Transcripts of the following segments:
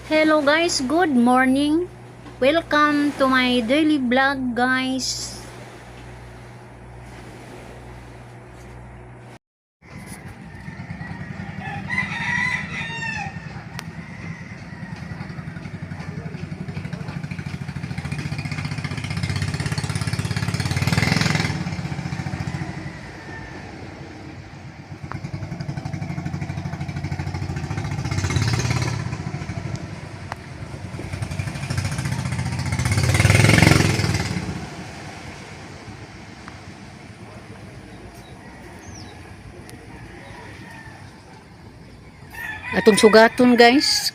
Hello guys, good morning. Welcome to my daily vlog, guys. Atong sugaton, guys.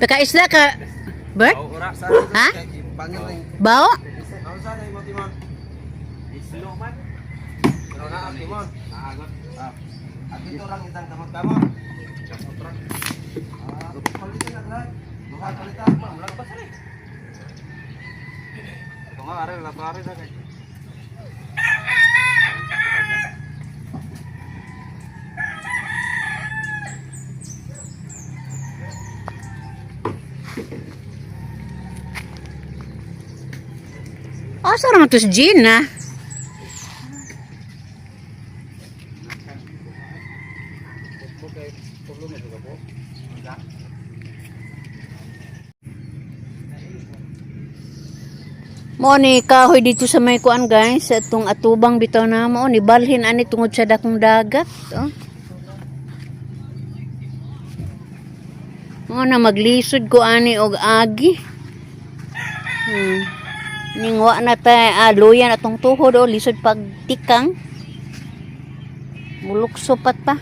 Pakaisla ka, Bert? Ha? Bao? Asa ra man to si Gina? Mo ni kahoy dito sa may kuan, guys, sa atong atubang bitaw na mo ni balhin ani tungod sa dakong dagat. Oh. Mo na maglisod ko ani og agi. Ning wa na ta luyan atong tuhod, oh, lisod pagtikang. Mulukso pat pa.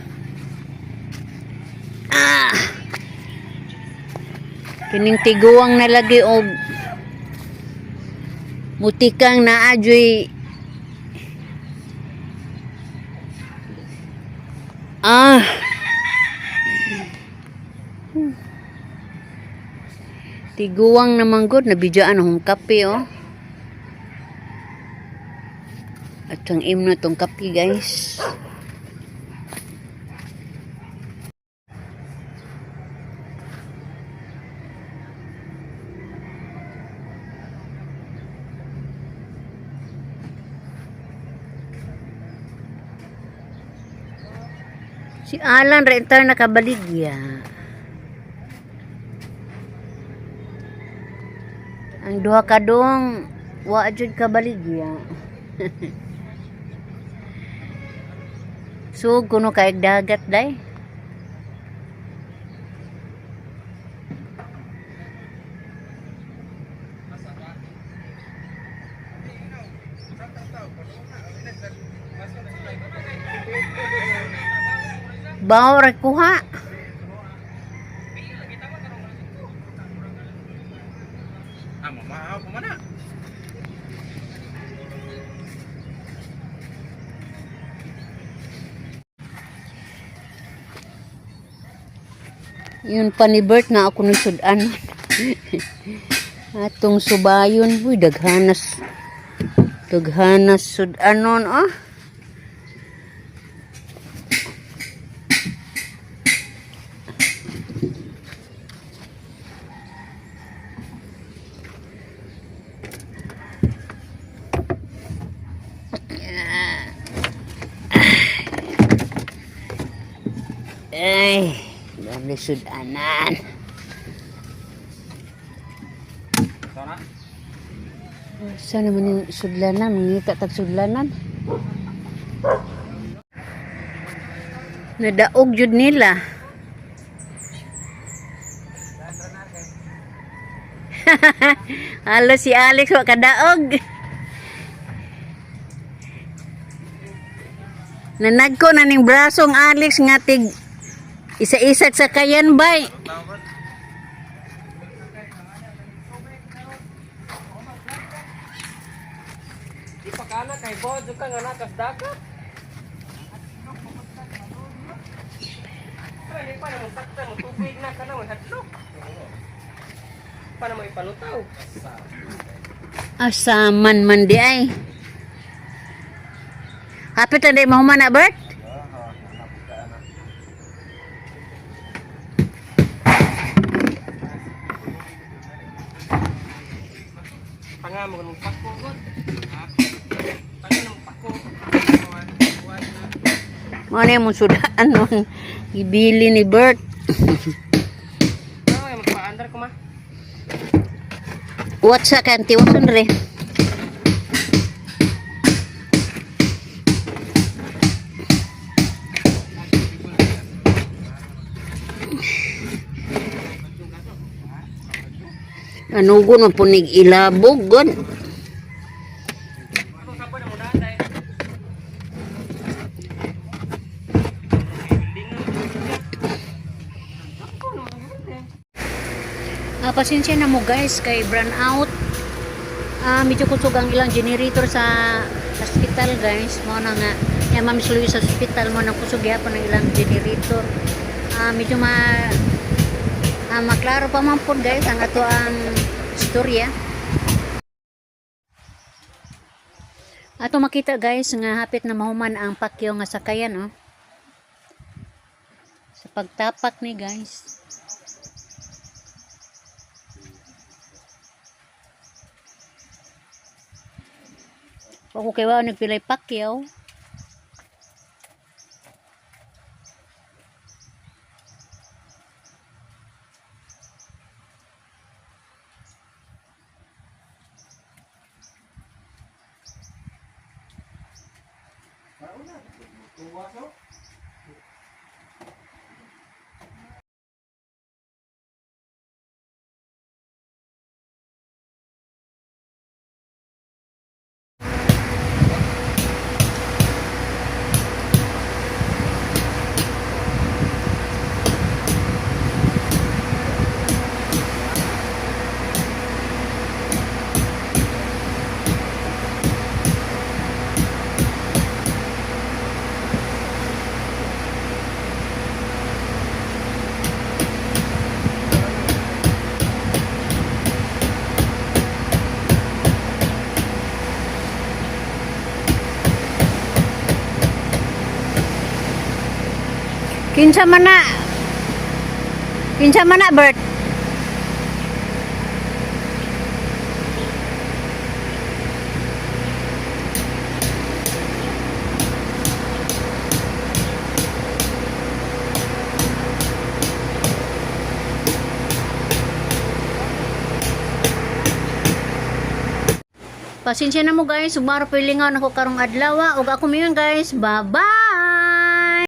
Ah. Kining tiguang na lagi og mutikang naa joy, ah. Tiguang naman gud nabidyaan akong kape, oh. At ang imno tong kape, guys. Si Alan renta nakabaligya. Ang duha ka dong wa jud kabaligya. So kuno kay dagat day. Bao ra kuha. Ah, mamahaw ko man na. Yun pa ni Bert na ako ni sudan. Atong subayon, uy, daghanas. Daghanas sudanon, ah. Ay, dami sudanan. Sana? Saan naman yung sudlanan? Mangita tag sudlanan. Nadaog jud nila. Halo si Alex wa kadaog. Nanagko na ning brasong Alex nga tig isa-isag sa kayan bay. Kana kay bodyo ka nga nakas dagat. Pero pa na mo sakta mo tubig na kana mo hadlok. Pa na mo ipalutaw. Asaman man di ay. Hapit na di mahuman na, Bert? Panga mo nung pako god. Panga nung pako. Mo na yung sudaan nun. Ibili ni Bert. Ay, magpaandar ko ma. What sa kanti wasan re? Anugo man punig ilabog gon. Ako sa na mo daan. Ah, pasensya na mo guys kay brand out. Ah, medyo kusog ang ilang generator sa hospital guys. Mo na nga ya Ma'am Luis sa hospital mo na kusog gyapon ang ilang generator. Ah, medyo maklaro pa man po guys ang ato ang istorya. Ato makita guys nga hapit na mahuman ang pakyo nga sakayan oh. Sa pagtapak ni guys. Wa ko kay wa nagpilay pakyaw. Kinsa man na? Kinsa man na, Bert? Pasensya na mo guys, sumaro pilingan ako karong adlaw ug ako mayon guys. Bye-bye.